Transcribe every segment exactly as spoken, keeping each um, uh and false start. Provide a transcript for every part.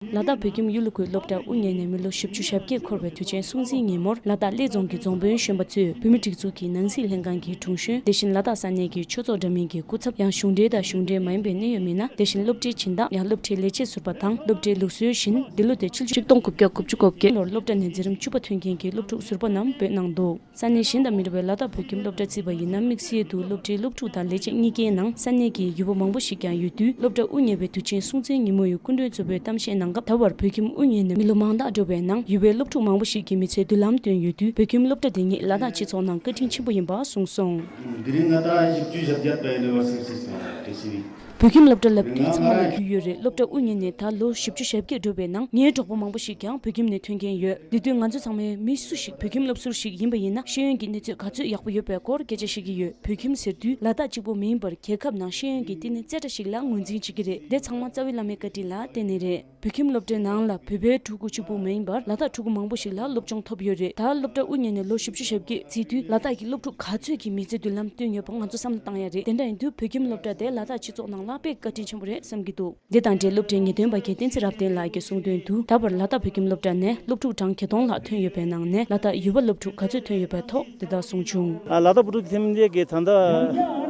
ལ་དྭགས་བོད་ཁྱིམ་གཡུ་ལོ་སྐུའི་སློབ་གྲྭ་དབུ་བརྙེས་ནས་མི་ལོ་བཞི་བཅུ་ཞེ་བརྒྱད་འཁོར་བའི་དུས་ཆེན་སྲུང་བརྩིའི་ཉིན་མོར་ལ་དྭགས་གླེ་རྫོང་གི་རྫོང་དཔོན་གཞོན་པ་གཙོས་བོད་མིའི་སྒྲིག་འཛུགས་ཀྱི་ནང་སྲིད་ལྷན་ཁང་གི་དྲུང་གཞོན། དེ་བཞིན་ལ་དྭགས་ས་གནས་ཀྱི་ཆོས་ཚོགས་འདྲ་མིན་གྱི་སྐུ་ཚབ། ཡང་གཞུང་འབྲེལ་དང་གཞུང་འབྲེལ་མ་ཡིན་པའི་གནད་ཡོད་མི་སྣ། དེ་བཞིན་སློབ་གྲྭའི་སྦྱིན་བདག། ཡང་སློབ་གྲྭའི་ལས་བྱེད་ཟུར་པ་དང་སློབ་གྲྭའི་ལུགས་སྲོལ་བཞིན་འདི་ལོ་དེ་ཆིག་སྟོང་དགུ་བརྒྱ་དགུ་བཅུ་གོ་བརྒྱད་ལོར་སློབ་གྲྭ་ནས་འཛིན་རིམ་བཅུ་པ་ཐོན་མཁན་གྱི་སློབ་ཕྲུག་ཟུར་པ་རྣམས་འབོད་གནང་འདུག། ས་གནས་གཞན་དང་མི་འདྲ་བའི་ལ་དྭགས་བོད་ཁྱིམ་སློབ་གྲྭ་བརྩིས་པ་ཡིན་ན། དམིགས་བསལ་དུ་སློབ་གྲྭའི་སློབ་ཕྲུག་དང་ལས་བྱེད་གཉིས་ཀའི་ནང་ས་གནས་ཀྱི་ཡུལ་པ་མང་པོ་ཞིག་ཀྱང་ཡོད་དུས། སློབ་གྲྭ་དབུ་བརྙེས་པའི་དུས་ཆེན་སྲུང་བརྩིའི་ཉིན་མོ་ཡི་སྐུ་མགྲོན་གཙོ་བོས་གཏམ་བཤད་གནང་སྐབས། ད་བར་བོད་ཁྱིམ་དབུ་བརྙེས་ནས་མི་ལོ་མང་དག་འགྲོ་བའི་ནང་ཡུལ་པའི་སློབ་ཕྲུག་མང་པོ་ཞིག་གིས་མི་ཚེའི་མདུན་ལམ་བཏོན་ཡོད་དུས། བོད་ཁྱིམ་སློབ་གྲྭ་འདི་ཉིད་ལ་དྭགས་སྤྱི་ཚོགས་ནང་བཀའ་དྲིན་ཆེན་པོ་ཡིན་པ་གསུངས་སོང་། དེ་རིང་ང་ད་བཞི་བཅུ་ཞེ་བརྒྱད་པའི་ལོ་བ་སིག་སིག་སོང་དེ་ཞི་བའི། བོད་ཁྱིམ་སློབ་གྲྭ་ལབ་དུས་ཚང་མ་ལ་རྒྱུས་ཡོད་རེད། སློབ་གྲྭ་དབུ་བརྙེས་ནས་ད་ལོ་བཞི་བཅུ་ཞེ་བརྒྱད་འགྲོ་བའི་ནང་ངའི་གྲོགས་པོ་མང་པོ་ཞིག་ཀྱང་བོད་ཁྱིམ་ནས་ཐོན་མཁན་ཡོད། དེ་དུས་ང་ཚོ་ཚང་མས་མི་སུ་ཞིག་བོད་ཁྱིམ་སློབ་ཟུར་ཞིག་ཡིན་པ་ཡིན་ན། ཤེས་ཡོན་གྱི་གནས་ཚུལ་ག་ཚོད་ཡག་པོ་ཡོད་པའི་སྐོར་སྐད་ཆ་བཤད་ཀྱི་ཡོད། བོད་ཁྱིམ་ཟེར་དུས་ལ་དྭགས་གཅིག་པུ་མིན་པར་རྒྱལ་ཁབ་ནང་ཤེས་ཡོན་གྱི་བསྟི་གནས་རྩེ་གྲ་ཞིག་ལ་ངོས་འཛིན་བྱེད་ཀྱི་རེད། དེ་ཚང་མ་རྩ་བའི་བླ་མའི་བཀའ་དྲིན་ལ་བརྟེན་ནས་རེད། བོད་ཁྱིམ་སློབ་གྲྭའི་ནང་ལ་བོད་པའི་ཕྲུ་གུ་གཅིག་པུ་མ་ཡིན་པར་ལ་དྭགས་ཕྲུ་གུ་མང་པོ་ཞིག་ལ་སློབ་སྦྱོང་ཐོབ་ཡོད་རེད། ད་སློབ་གྲྭ་དབུ་བརྙེས་ནས་ལོ་བཞི་བཅུ་ཞེ་བརྒྱད་བརྩིས་དུས་ལ་དྭགས་ཀྱི་སློབ་ཕྲུག་ག་ཚོད་ཀྱིས་མི་ཚེ་མདུན་ལམ་བཏོན་ཡོད་པ་ང་ཚོ་བསམ་བློ་བཏང་ཡ་རེད། དེ་འདྲ་ཡིན་དུས་བོད་ཁྱིམ་སློབ་གྲྭ་དེ་ལ་དྭགས་སྤྱི་ཚོགས་ནང་ལ་དཔེ་བཀའ་དྲིན་ཆེན་པོ་རེད་བསམ་གྱི་འདུག། འདི་དང་འབྲེལ་སློབ་གྲྭའི་ངེས་སྟོན་པ་མཁན་བསྟན་འཛིན་རབ་བརྟན་ལགས་ཀྱིས་གསུངས་དོན་དུ། ད་བར་ལ་དྭགས་བོད་ཁྱིམ་སློབ་གྲྭ་ནས་སློབ་ཕྲུག་གྲངས་བརྒྱད་སྟོང་ལྷག་ཐོན་ཡོད་པའི་ནང་ནས་ལ་དྭགས་ཡུལ་པ་སློབ་ཕྲུག་ག་ཚོད་ཐོན་ཡོད་པའི་ཐོག་དེ་ལྟར་གསུངས་བྱུང་། ཨ། ལ་དྭགས་བོད་ཕྲུག་ཐེམ་ལས་ཀྱི་ད་ལྟ་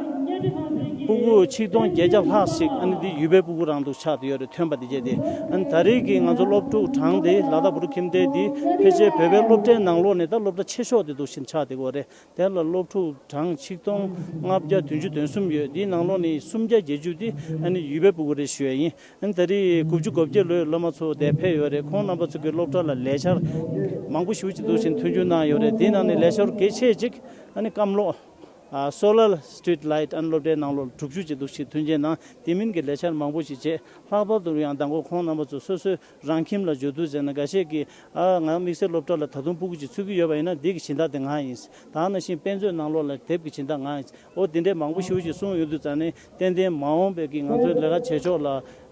སྤུ་གུ་ཆིག་སྟོང་བརྒྱད་བརྒྱ་ལྷག་ཞིག་ཨ་ནི་འདི་ཡུལ་པའི་སྤུ་གུ་རང་དུ་ཆགས་བསྡད་ཡོད་རེད། ཐོན་པ་འདི་བྱས་ཏེ། ཨ་ནི་ད་རེས་ཀྱི་ང་ཚོ་སློབ་ཕྲུག་གྲངས་དེ་ལ་དྭགས་བོད་ཕྲུག་ཁྱིམ་སྡེ་འདི་ཕལ་ཆེར་བོད་པའི་སློབ་གྲྭའི་ནང་ལོགས་ནས་ད་སློབ་གྲྭ་ཆེ་ཤོས་དེ་འདུག་བཞིན་ཆགས་བསྡད་ཡོད་རེད། དེ་ལ་སློབ་ཕྲུག་གྲངས་ཆིག་སྟོང་ལྔ་བརྒྱ་བདུན་ཅུ་དོན་གསུམ་ཡོད། འདིའི་ནང་ལོགས་ནས་སུམ་བརྒྱ་བརྒྱད་ཅུ་དེ་ཨ་ནི་ཡུལ་པའི་སྤུ་གུ་རེད་ཞུ་ཡ་ཡིན། ཨ་ནི་ད་རེས་དགུ་བཅུ་གོ་བརྒྱད་ལོའི་སློབ་མ་ཚོ་དེ་ཕེབས་ཡོད་རེད། ཁོང་རྣམ་པ་ཚོ་གི་སློབ་གྲྭ་ལ་ལས་འཆར་མང་པོ་ཞེ་པོ་ཅིག་འདུག་བཞིན་མཐུན་འགྱུར་གནང་ཡོད་རེད། དེའི་ནང་ནས་ལས་འཆར་གལ་ཆེ་གཅིག་ཨ་ནི་སྐམ་ལོག་ཨ། སོ་ལར་སི་ཊི་རི་ཊི་ལའི་ཊི་ཨ་ནི་སློབ་གྲྭའི་ནང་ལོགས་དྲུག་ཅུ་ཅིག་འདུག་བཞིན་མཐུན་རྐྱེན་གནང་། དེ་མིན་གྱི་ལས་འཆར་མང་པོ་ཞིག་བྱས། ལྷག་པར་དུ་ཡང་མདང་དགོང་ཁོང་རྣམ་པ་ཚོ་སོ་སོའི་རང་ཁྱིམ་ལ་འབྱོར་དུས་ཟེར་ན། འགའ་ཤས་ཀྱིས་ཨ་ང་དམིགས་བསལ་སློབ་གྲྭ་ལ་ད་དུང་སྤུ་གུ་ཅིག་ཚུད་ཀྱི་ཡོད་པ་ཡིན་ན་འདི་གི་སྦྱིན་བདག་དེ་ང་ཡིན། ད་ནང་བཞིན་དཔེ་མཛོད་ནང་ལོགས་ལ་དེབ་ཀྱི་སྦྱིན་བདག་ང་ཡིན། འོ་དེ་འདྲའི་མང་པོ་ཞེ་པོ་ཅིག་གསུངས་ཡོང་དུས་ཙང་ནས། ཏན་ཏན་མ་འོངས་པའི་གི་ང་ཚོའི་ལས་ཀ་བྱེད་ཕྱོགས་ལ་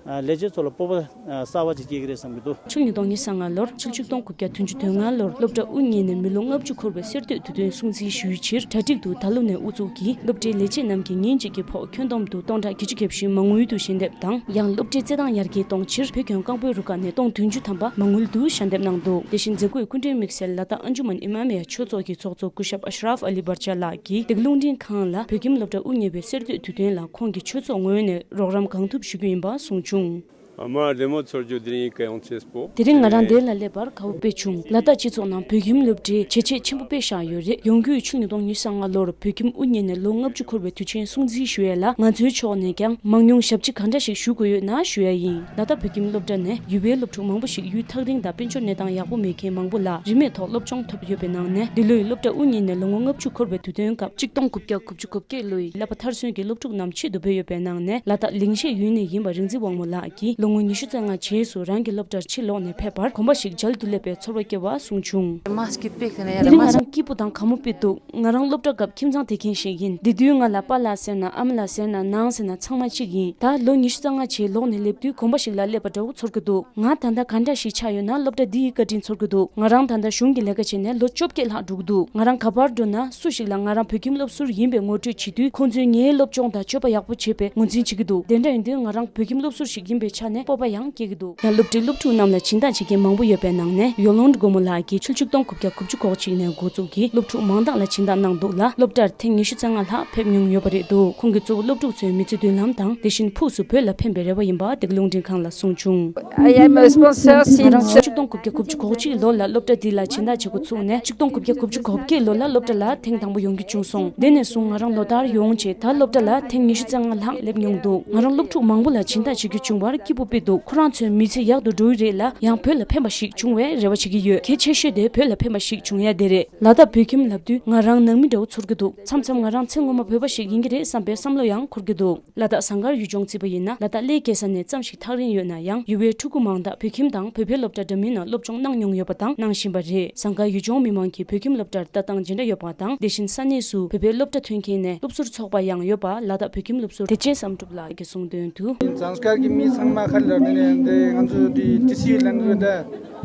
ཨ་ལས་བྱེད་ཚོ་ལ་སྤོབས་པ་ཨ་གསར་པ་ཅིག་སྐྱེ་གི་རེད་བསམ་གྱི་འདུག། ཕྱི་ལོ་ཉིས་སྟོང་ཉི་ཤུ་རྩ་ལྔ་ལོར། ཕྱི་ལོ་ཆིག་སྟོང་དགུ་བརྒྱ་བདུན་ཅུ་དོན་ལྔ་ལོར་སློབ་གྲྭ་དབུ་བརྙེས་ནས་མི་ལོ་ལྔ་བཅུ་འཁོར་བའི་གསར་གཏོད་དུས་སྟོན་སྲུང་བརྩིའི་ཞུ་ཡིག་ཕྱིར། གྲ་སྒྲིག་ཏུ་ད་ལོ་ནས་དབུ་འཛུགས་ཀྱིས་སློབ་གྲྭའི་ལས་བྱེད་རྣམས་ཀྱིས་ཉིན་གཅིག་གི་བོགས་ཁྱོན་བསྡོམས་དུ་སྟོང་ཕྲག་བརྒྱད་ཅུ་གྱ་བཞི་མ་དངུལ་དུ་ཞལ་འདེབས་དང་། ཡང་སློབ་གྲྭའི་རྩེད་ཐང་ཡར་རྒྱས་གཏོང་ཕྱིར་བོད་ཁྱོན་རྐང་སྤོལ་རུ་ཁག་ནས་སྟོང་བདུན་ཅུ་ཐམ་པ་མ་དངུལ་དུ་ཞལ་འདེབས་གནང་འདུག། དེ་བཞིན་མཛད་སྒོའི་སྐུ་མགྲོན་དམིགས་བསལ་ལ་དྭགས་ཨན་ཇུ་མན་ཨི་མ་མི་ཡ་ཆོས་ཚོགས་ཀྱི་ཚོགས་གཙོ་སྐུ་ཞབས་ཨ་ཤ་རབ་ཨ་ལི་བྷར་ཆ་ལགས་ཀྱིས་འདི་ག་རླུང་འཕྲིན་ཁང་ལ་བོད་ཁྱིམ་སློབ་གྲྭ་དབུ་བརྙེས་པའི་གསར་གཏོད་དུས་སྟོན་ལ་ཁོང་གིས་ཆོས་ཚོགས་ངོས་ནས་རོགས་རམ་གང་ཐུབ་ཞུ་རྒྱུ་ཡིན་པ་གསུངས་བྱུང་། ཨ་མ་བདེ་མོ་ཚོར་རྒྱུ་དེ་རིང་གལ་ཡོང་ཆེས་པོ། དེ་རིང་ང་རང་འདི་ལ་སླེབས་པར་དགའ་བོ་དཔེ་བྱུང་། ལ་དྭགས་སྤྱི་ཚོགས་ནང་བོད་ཁྱིམ་སློབ་གྲྭའི་བྱས་རྗེས་ཆེན་པོ་དཔེ་བཞག་ཡོད་རེད། ཡོང་རྒྱུའི་ཕྱི་ལོ་ཉིས་སྟོང་ཉི་ཤུ་རྩ་ལྔ་ལོར་བོད་ཁྱིམ་དབུ་བརྙེས་ནས་ལོ་ལྔ་བཅུ་འཁོར་བའི་དུས་ཆེན་སྲུང་བརྩི་ཞུ་ཡས་ལ་ང་ཚོའི་ཕྱོགས་ནས་ཀྱང་མང་ཉུང་ཞབས་ཕྱི་ག་འདྲ་ཞིག་ཞུ་དགོས་ཡོད་ན་ཞུ་ཡ་ཡིན། ལ་དྭགས་བོད་ཁྱིམ་སློབ་གྲྭ་ནས་ཡུལ་པའི་སློབ་ཕྲུག་མང་པོ་ཞིག་ཡུལ་ཐག་རིང་དང་དཔལ་འབྱོར་གནས་སྟངས་ཡག་པོ་མེད་མཁན་མང་པོ་ལ་རིན་མེད་ཐོག་སློབ་སྦྱོང་ཐོབ་ཡོད་པའི་ནང་ནས། འདི་ལོའི་སློབ་གྲྭ་དབུ་བརྙེས་ནས་ལོ་ངོ་ལྔ་བཅུ་འཁོར་བའི་དུས་སྟོན་སྐབས་ཆིག་སྟོང་དགུ་བརྒྱ་དགུ་བཅུ་གོ་བརྒྱད་ལོའི་བསླབ་པ་མཐར་སོན་གྱི་སློབ་ཕྲུག་རྣམས་ཆེད་དུ་འབོད་ཡོད་པའི་ནང་ནས། ལ་དྭགས་ལིང་ཤེད་ཡུལ་ནས་ཡིན་པ་རིག་འཛིན་དབང་མོ་ལགས་ཀྱིས་ལོ་ངོ་ཉི་ཤུ་རྩ་ལྔ་རྗེས་སུ་རང་གི་སློབ་གྲྭར་ཕྱིར་ལོག་ནས་ཕེབས་པར་གོམ་པ་ཞིག་མཇལ་དུ་སླེབས་པའི་ཚོར་བ་སྐྱེ་བ་གསུངས་བྱུང་། དེ་རིང་ང་རང་སྐྱིད་པོ་དང་དགའ་མོ་དཔེ་འདུག། ང་རང་སློབ་གྲྭ་སྐབས་ཁྱིམ་ཚང་དེ་མཁན་ཞིག་ཡིན། དེ་དུས་ང་ལ་པཱ་ལགས་ཟེར་ན། ཨ་མ་ལགས་ཟེར་ན། ནང་ཟེར་ན་ཚང་མ་གཅིག་ཡིན། ད་ལོ་ཉི་ཤུ་རྩ་ལྔ་རྗེས་ལོག་ནས་སླེབས་དུས་གོམ་པ་ཞིག་ལ་སླེབས་པ་འདྲ་བོ་ཚོར་གྱི་འདུག། ང་ད་ལྟ་ག་འདྲ་ཞིག་ཆགས་ཡོད་ན་སློབ་གྲྭ་འདི་ཡི་བཀའ་དྲིན་ཚོར་གྱི་འདུག། ང་རང་ད་ལྟ་གཞུང་གི་ལས་ཀ་བྱས་ནས་ལོ་བཅོ་བརྒྱད་ལྷག་འགྲོ་གི་འདུག། ང་རང་ག་པར་འགྲོ་ན་སུ་ཞིག་ལ་ང་རང་བོད་ཁྱིམ་སློབ་ཟུར་ཡིན་པའི་ངོ་སྤྲོད་བྱེད་དུས། ཁོང་ཚོས་ངའི་སློབ་སྦྱོང་དང་སྤྱོད་པ་ཡག་པོ་བྱེད་པའི་ངོས་འཛིན་བྱེད་ཀྱི་འདུག། དེ་འདྲ་ཡིན་དུས་ང་རང་བོད་ཁྱིམ་སློབ་ཟུར་ཞིག་ཡིན་པའི་ཆ་ནས་སྤོབས་པ་ཡང་སྐྱེ་གི་འདུག། ཡང་སློབ་གྲྭའི་སློབ་ཕྲུག་རྣམས་ལ་སྦྱིན་བདག་བྱེད་མཁན་མང་པོ་ཡོད་པའི་ནང་ནས། ཡོ་ལོན་དགོན་མོ་ལགས་ཀྱིས་ཕྱི་ལོ་ཆིག་སྟོང་དགུ་བརྒྱ་དགུ་བཅུ་གོ་གཅིག་ནས་འགོ་བཙུགས་ཀྱིས་སློབ་ཕྲུག་མང་དག་ལ་སྦྱིན་བདག་གནང་འདུག་ལ། སློབ་གྲྭར་ཐེངས་ཉི་ཤུ་རྩ་ལྔ་ལྷག་ཕེབས་མྱོང་ཡོད་པ་རེད་འདུག། ཁོང་གིས་གཙོ་བོ་སློབ་ཕྲུག་ཚོའི་མི་ཚེ་མདུན་ལམ་དང་། དེ་བཞིན་ཕུགས་སུ་བོད་ལ་ཕན་པའི་རེ་བ་ཡིན་པ་འདི་ག་རླུང་འཕྲིན་ཁང་ལ་གསུངས་བྱུང་། I am a sponsor since ང་རང་ཆིག་སྟོང་དགུ་བརྒྱ་དགུ་བཅུ་གོ་གཅིག་ལོ་ལ་སློབ་གྲྭ་འདི་ལ་སྦྱིན་བདག་བྱེད་འགོ་ཚུགས་ནས། ཆིག་སྟོང་དགུ་བརྒྱ་དགུ་བཅུ་གོ་བརྒྱད་ལོ་ལ་སློབ་གྲྭ་ལ་ཐེངས་དང་པོ་ཡོང་རྒྱུ་བྱུང་སོང་། དེ་ནས་བཟུང་ང་རང་ལོ་ལྟར་ཡོང་བྱས། ད་སློབ་གྲྭ་ལ་ཐེངས་ཉི་ཤུ་རྩ་ལྔ་ལྷག་སླེབས་མྱོང་འདུག། ང་རང་སློབ་ཕྲུག་མང་པོ་ལ་སྦྱིན་བདག་བྱེད་རྒྱུ་བྱུང་བར་སྐྱིད་པོ་དཔེ་འདུག། ཁོ་རང་ཚོའི་མི་ཚེ་ཡག་ཏུ་འགྲོ་གི་རེད་ལ། ཡང་བོད་ལ་ཕན་པ་ཞིག་བྱུང་བའི་རེ་བ་བྱེད་ཀྱི་ཡོད། གལ་ཆེ་ཤོས་དེ་བོད་ལ་ཕན་པ་ཞིག་བྱུང་ཡ་དེ་རེད། ལ་དྭགས་བོད་ཁྱིམ་ལབ་དུས་ང་རང་ནང་མི་འདྲ་བོ་ཚོར་གྱི་འདུག། མཚམས་མཚམས་ང་རང་ཚེ་སྔོན་མ་བོད་པ་ཞིག་ཡིན་གྱི་རེད་བསམ་པའི་བསམ་བློ་ཡང་འཁོར་གྱི་འདུག། ལ་དྭགས་ཟངས་དཀར་ཡུལ་ལྗོངས་བརྩིས་པ་ཡིན་ན། ལ་དྭགས་གླེ་རྒྱལ་ས་ནས་ཙམ་ཞིག་ཐག་རིང་ཡོད་ན་ཡང་། ཡུལ་པའི་ཕྲུ་གུ་མང་དག་བོད་ཁྱིམ་དང་བོད་པའི་སློབ་གྲྭ་འདྲ་མིན་ནང་སློབ་སྦྱོང་གནང་མྱོང་ཡོད་པ་དང་གནང་བཞིན་པ་རེད། ཟངས་དཀར་ཡུལ་ལྗོངས་མི་མང་གིས་བོད་ཁྱིམ་སློབ་གྲྭར་ལྟ་སྟངས་ཇི་འདྲ་ཡོད་པ་དང་། དེ་བཞིན་ས་གནས་སུ་བོད་པའི་སློབ་གྲྭ་ཐོན་མཁན་ནས་སློབ་ཟུར་ཚོགས་པ་ཡང་ཡོད་པ། ལ་དྭགས་བོད་ཁྱིམ་སློབ་ཟུར་བདེ་ཆེན་བསམ་གྲུབ་ལགས་ཀྱིས་གསུངས་དོན་དུ། ཟངས་དཀར་གྱི་མི་ཚང་མ་ཁ་ལ་ནི་འདི་ང་ཚོ་འདི་ཏི་སི་ལ་ནི་འདི།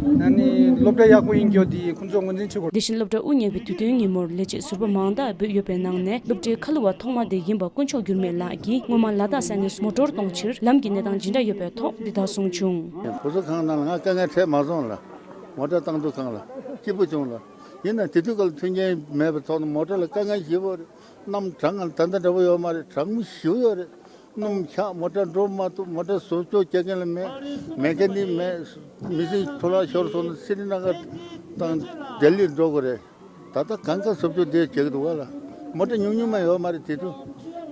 ཨ་ནི་སློབ་གྲྭ་ཡག་པོ་ཡིན་རྒྱུ་དེ་ཁོང་ཚོ་ངོས་འཛིན་བྱེད་དགོས། དེ་བཞིན་སློབ་གྲྭ་དབུ་བརྙེས་པའི་དུས་སྟོན་ཉིན་མོར་ལས་བྱེད་ཟུར་པ་མང་དག་བོད་ཡོད་པའི་ནང་ནས་སློབ་གྲྭའི་ཁ་ལོ་བ་ཐོག་མ་དེ་ཡིན་པ་དཀོན་མཆོག་འགྱུར་མེད་ལགས་ཀྱིས་སྔོན་མ་ལ་དྭགས་ས་གནས་སུ་མོ་ཊོར་གཏོང་ཕྱིར་ལམ་གྱི་གནས་སྟངས་ཇི་འདྲ་ཡོད་པའི་ཐོག་འདི་ལྟར་གསུངས་བྱུང་། བུ་གསོ་ཁང་ནང་ལ་ང་དཀའ་ངལ་འཕྲད་མ་སོང་ལ། མོ་ཊ་བཏང་དུས་སྒང་ལ་སྐྱིད་པོ་བྱུང་ལ། ཡིན་ན་དེ་དུས་སྐབས་ལ་མཐུན་རྐྱེན་མེད་པའི་ཐོག་ནས་མོ་ཊ་ལ་དཀའ་ངལ་ཞེ་པོ་རེད། གནམ་གྲང་ང་ད་ལྟ་འདྲ་པོ་ཡོད་མ་རེད། གྲང་མོ་ཞེ་པོ་ཡོད་རེད། སྣུམ་ཆག་མོ་ཊ་འགྲོ་མ་ཐུབ། མོ་ཊ་བཟོ་བཅོས་བྱེད་མཁན་ལ་མེད། མེ་ཀ་ནིག་མེད། མི་ཚེ་འཕྲོ་བརླག་ཤོར་སོང་ན་སི་རི་ན་གར་དང་ལྡི་ལི་འགྲོ་དགོས་རེད། ད་ལྟ་གང་ག་བཟོ་བཅོས་འདི་བྱེད་ཀྱི་འདུག་བ་ལ། མོ་ཊ་ཉུང་ཉུང་མ་ཡོད་མ་རེད། དེ་དུས་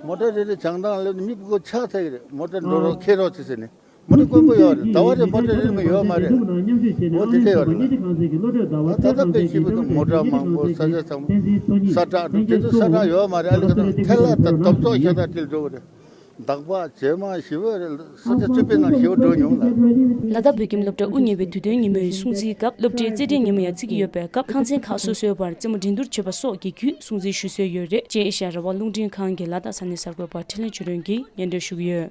མོ་ཊ་རེ་རེ་བྱང་ཐང་སླེབས་ནས་མི་སྤུ་གུ་ཆག་ཐལ་གྱི་རེད། མོ་ཊ་འགྲོ་རོགས་འཁྱེར་རོགས་བྱེད་ཟེར་ནས། མོ་ཊ་དཀོན་པོ་ཡོད་རེད། ཟླ་བ་རེ་མོ་ཊ་རེ་མ་ཡོད་མ་རེད། འོ་དེ་འདྲ་ཡོད་རེད་ལ། ད་ལྟ་དཔེ་ཞིག་བུད་འདུག་མོ་ཊ་མང་པོ་ས་ཆ་ཚང་མ་ས་བཀྲ་འགྲོ། དེ་ཚོ་ས་བཀྲ་ཡོད་མ་རེད། ཨ་ལི་ཁ་ཐང་ཐལ་ལ་དང་རྡོབ་ཙོག་ཤ་སྟག་སྤྲད་འགྲོ་གི་རེད། འདག་པ་བྱེ་མ་ཞེ་པོ་རེད། ས་ཆ་རྩིག་པའི་ནང་ཞེ་པོ་འགྲོ་མྱོང་ལ། ལ་དྭགས་བོད་ཁྱིམ་སློབ་གྲྭ་དབུ་བརྙེས་པའི་དུས་སྟོན་ཉིན་མོའི་སྲུང་བརྩིའི་སྐབས་སློབ་གྲྭའི་རྩེད་འགྲན་ཉིན་མོ་ཡང་བརྩི་གི་ཡོད་པའི་སྐབས་ཁང་ཚན་ཁག་སོ་སོའི་བར་རྩེད་མོ་འགྲན་བསྡུར་བྱེད་པ་སོགས་ཀྱི་བརྒྱུད་སྲུང་བརྩི་ཞུ་སྲོལ་ཡོད་རེད། ཅེས་ཨེ་ཤ་ཡ་རང་དབང་རླུང་འཕྲིན་ཁང་གི་ལ་དྭགས་ས་གནས་གསར་འགོད་པ་འཕྲིན་ལས་ཆོས་སྒྲོན་གྱིས་སྙན་སྒྲོན་ཞུ་གི་ཡོད།